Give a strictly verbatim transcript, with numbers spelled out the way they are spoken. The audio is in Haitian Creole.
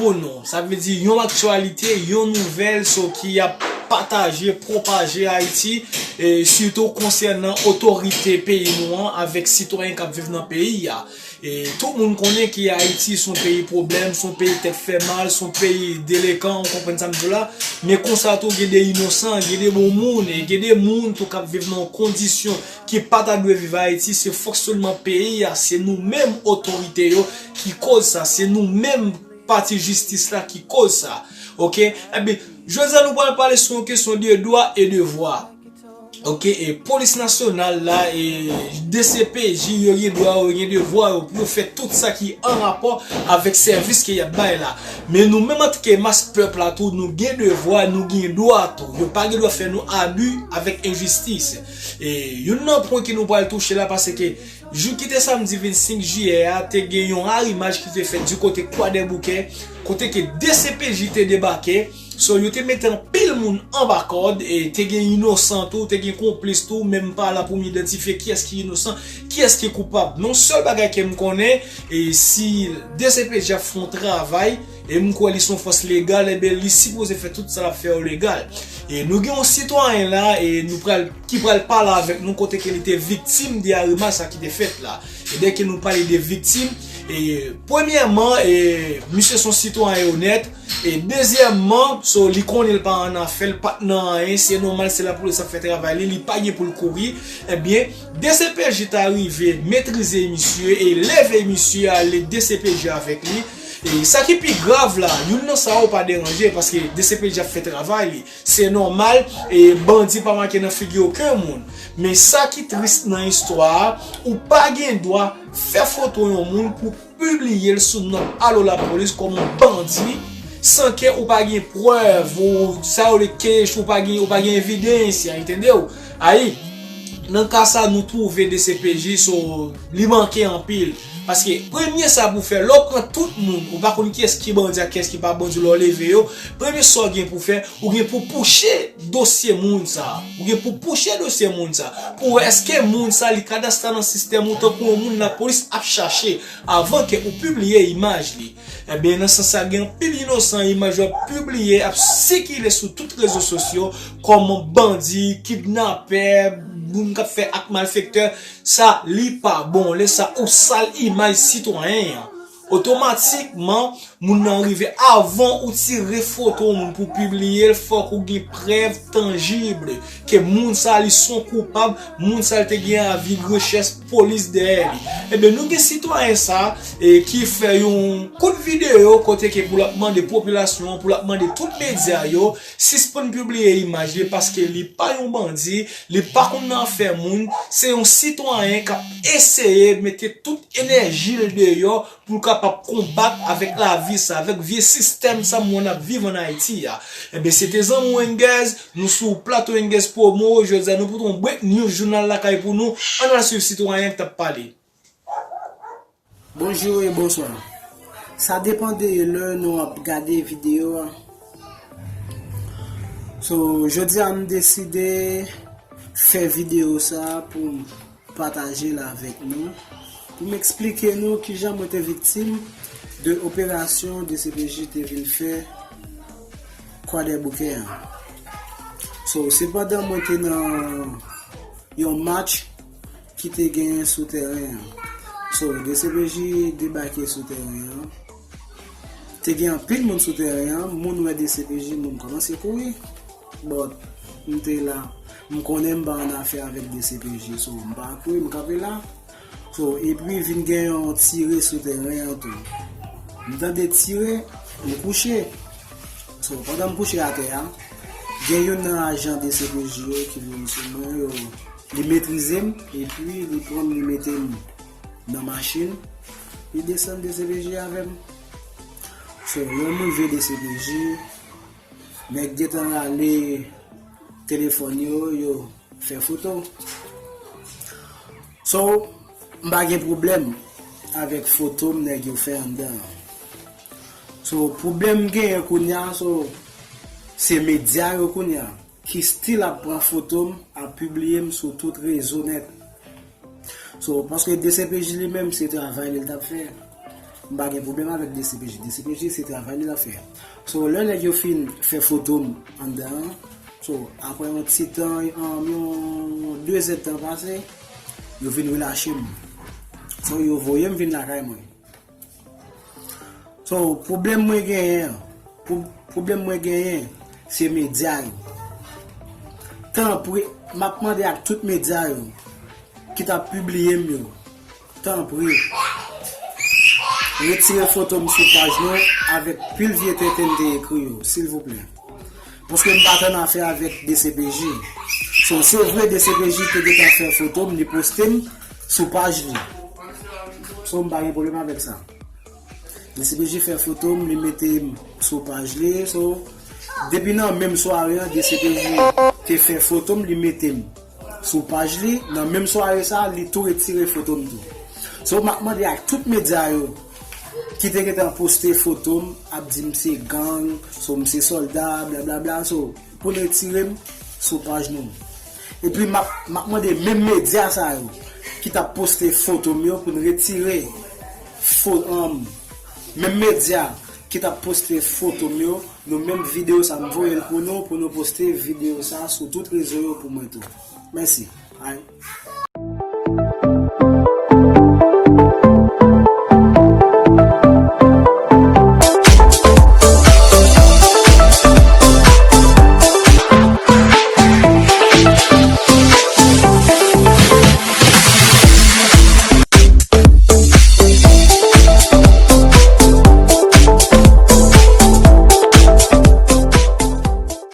pou nou. Sa vle di yon aktyalite, yon nouvèl so ki ap pataje, pwopaje Ayiti, e sitou konsènan otorite peyi nou an avèk sitwayen k ap viv nan peyi a. E tout moun konnen ke Ayiti se yon peyi pwoblèm, se yon peyi tèt fè mal, se yon peyi delekan, ou konprann sa m di w la. Men konsa tou, gen de inosan, gen de bon moun, e gen de moun tou k ap viv nan yon kondisyon ki pa ta dwe viv Ayiti. Se fonksyònman peyi a, se nou menm otorite yo ki koz sa, se nou menm pati jistis la ki koz sa. Oke? Ebyen, jodi a nou pral pale sou yon kesyon de dwa e devwa. Oke, e polis nasyonal la, e D C P J, yo gen dwa, yo gen devwa yo pou yo fè tout sa ki an rapò avèk sèvis ke y ap bay la. Men nou menm antanke mas pèp la tou, nou gen devwa, nou gen dwa tou. Yo pa gen dwa fè nou abi avèk enjistis. E youn nan pwen ke nou pral touche la, paske jou ki te samdi vennsenk jiyè a, te gen yon arimaj ki te fèt di kote Kwadèboukè, kote ke D C P J te debake. So, yo te mete anpil moun anba kòd, e te gen inosan tou, te gen konplis tou, men m pa la pou m idantifye kiyès ki inosan, kiyès ki koupab. Men yon sèl bagay ke m konnen, e si D C P J ap fè yon travay, e m kwè li se yon fòs legal, ebyen li sipoze fè tout sa l ap fè yo legal. E nou gen yon sitwayen la, e nou pral, ki pral pale avèk nou kote ke li te viktim de arimaj sa ki te fèt la. E dèke nou pale de viktim, e premyèman, e misye se yon sitwayen onèt, e dezyèmman, so, li konnen l pa an afè, l pa t nan anyen, se nòmal, se lapolis ap fè travay li, li pa gen pou l kouri. Ebyen, D C P J ta rive metrize misye e leve misye ale D C P J avèk li. E sa ki pi grav la, youn nan sa yo pa deranje, paske D C P J ap fè travay li. Se nòmal, e bandi pa make nan figi okenn moun. Men sa ki tris nan istwa a, ou pa gen dwa fè foto yon moun pou pibliye l sou nòt Alo Lapolis kòm yon bandi, san ke ou pa gen prèv, ou sa yo rele kech, ou pa gen, ou pa gen evidens, ya, entende w? Ayi, nan ka sa, nou twouve D C P J, so, li manke anpil. Paske premye sa pou fè, lè w pran tout moun, ou pa konn kiyès ki bandi ak kiyès ki pa bandi, lè w leve yo, premye sa w gen pou fè, ou gen pou pouche dosye moun sa. Ou gen pou pouche dosye moun sa. Pou wè èske moun sa li kadastre nan sistèm ou tankou yon moun lapolis ap chache avan ke ou pibliye imaj li. Ebyen, nan sans sa, gen anpil inosan imaj yo ap pibliye, ap sikile sou tout rezo sosyo kòm bandi, kidnapè, moun k ap fè ak malfektè. Sa, li pa bon. Lè sa, ou sal imaj sitwayen an. Otomatikman, moun nan rive. Avan ou tire foto yon moun pou pibliye l, fòk ou gen prèv tanjib ke moun sa li se yon koupab, moun sa li te gen avi rechèch polis dèyè li. Ebyen, nou gen sitwayen sa, e, ki fè yon kout videyo kote ke pou l ap mande popilasyon an, pou l ap mande tout medya yo, sispann pibliye imaj li paske li pa yon bandi, li pa konn nan afè moun, se yon sitwayen k ap eseye mete tout enèji l deyò pou l kapab konbat avèk lavi sa, avèk vye sistèm sa moun ap viv ann Ayiti a. Ebyen, se te zanmi w Enguez, nou sou plato Enguez Promo, jodi a nou pote yon break news jounal lakay pou nou, ann al swiv sitwayen k t ap pale. Bonjou e bonswa. Sa depann de lè nou ap gade videyo a. So, jodi a m deside fè videyo sa pou m pataje l avèk nou, pou m eksplike nou kijan mwen te viktim de operasyon D C P J te vin fè Kwadèboukè an. So, se pandan mwen te nan yon match ki te genyen sou tèren an. So, D C P J debake sou tèren an. Te gen anpil moun sou tèren an, moun wè D C P J, moun kòmanse kouri. But, m te la, m konnen m pa ann afè avèk D C P J, so, m pa kouri, m kanpe la. So, epi vin gen yon tire sou tèren an tou. M tande tire, m kouche. So, pandan m kouche atè a, gen youn nan ajan D C P J yo ki vin sou mwen, yo, li metrize m, epi li pran m, li mete m nan machin, li desann D C P J avè m. So, lè m rive D C P J, nèg gentan rale telefòn yo, yo fè foto. So, m pa gen pwoblèm avèk foto m nèg yo fè anndan an. So, pwoblèm m genyen kounye a, so, se medya yo kounye a ki still ap pran foto m, ap pibliye m sou tout rezo nèt. So, paske D C P J li menm, se travay li l t ap fè. M pa gen pwoblèm avèk D C P J. D C P J se travay li l ap fè. So, lè nèg yo fin fè foto m anndan an, so, apre yon ti tan, yon, yon dezèdtan pase, yo vin relache m. So, yo voye m vin lakay mwen. So, pwoblèm mwen genyen an, pwo- pwoblèm mwen genyen, se medya yo. Tanpri, m ap mande ak tout medya yo ki t ap pibliye m yo, tanpri, retire foto m sou paj nou avèk pil vye tenten m te ekri yo, silvouplè. Paske m pa t annafè avèk D C P J. So, se vre D C P J te gentan fè foto m, li poste m sou paj li. So, m pa gen pwoblèm avèk sa. D C P J fè foto m, li mete m sou paj li. So, depi nan menm sware an, D C P J te fè foto m, li mete m sou paj li. Nan menm sware sa, li tou retire foto m tou. So, m ap mande ak tout medya yo ki te gentan poste foto m, ap di m se gang, so m se sòlda, blablabla. So, pou n retire m sou paj nou. Epi m ap, m ap mande menm medya sa yo ki t ap poste foto m yo pou n retire fo, um, menm medya ki t ap poste foto m yo, nou menm videyo sa m voye l pou nou, pou nou poste videyo sa sou tout rezo yo pou mwen tou. Mèsi. Bye.